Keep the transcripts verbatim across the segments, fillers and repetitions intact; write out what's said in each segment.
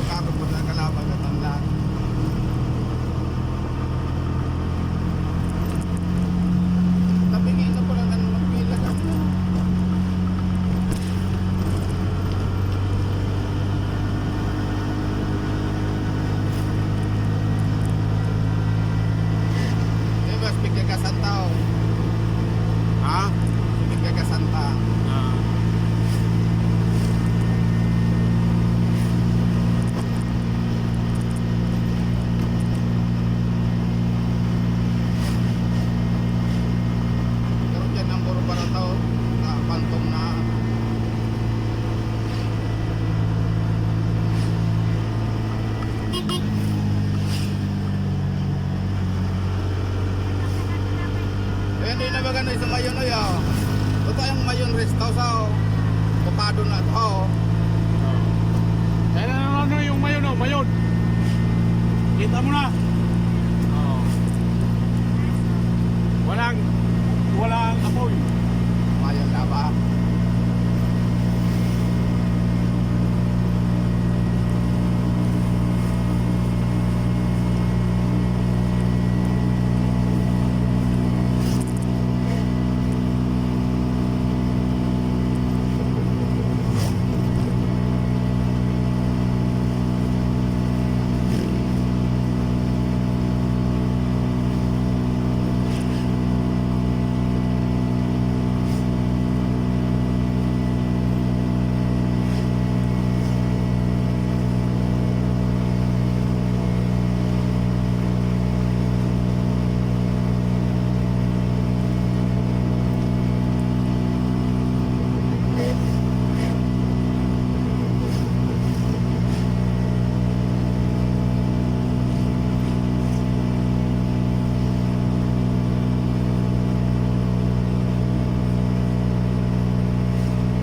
Karong mga kalaban na tanla. Tabi nga na pala nang magpila ka mo. Eh, mas bigyan ka santa, oh. Ha? Bigyan ka santa. Ah. Pero dyan ang puro barato, na pantong na. Ayan, di na maganda sa Mayon, oy, oh. Ito yung Mayon Rest House, oh. Bukado na to, oh. Kaya na ano yung Mayon, oh, Mayon. Kita mo na. Oh. Walang, walang apoy. Mayon na ba?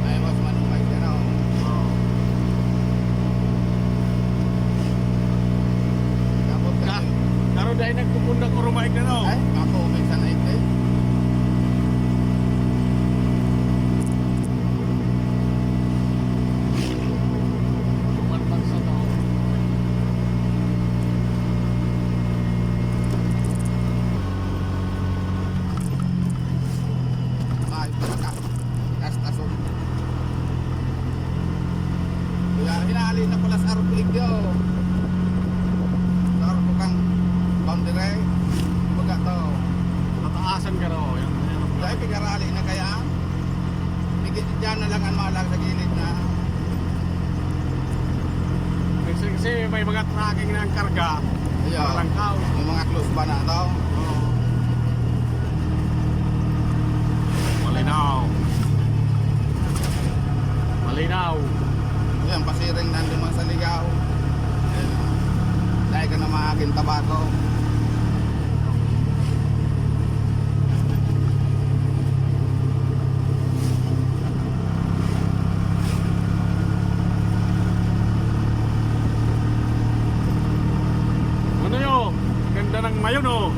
Ay, mas manumay ka na, oh. Oo. Dapat Ka-, kasi karo dahil nagpupundak o rumaig na, no? Ay, ako, minsan na ito, eh. Tuman pag sa tao. Ay, baka. Gastason. Kaya hinahali na pala sa arog ko igyo. Sa arog ko kang boundary. Baga to. Nataasan ka raw. Yan, yan. Dahil pigarali na kaya. Dyan na lang ang malag sa gilid na. Kasi, kasi may mga tracking na ang karga. Ayo. Parang kao. Yung mga close pa na to. Oo. Malinaw. Malinaw. Yan, pasiring na naman sa ligaw. Ayan. Dahil ka na mga aking tabako. Ano yo? Ganda ng Mayon, oh.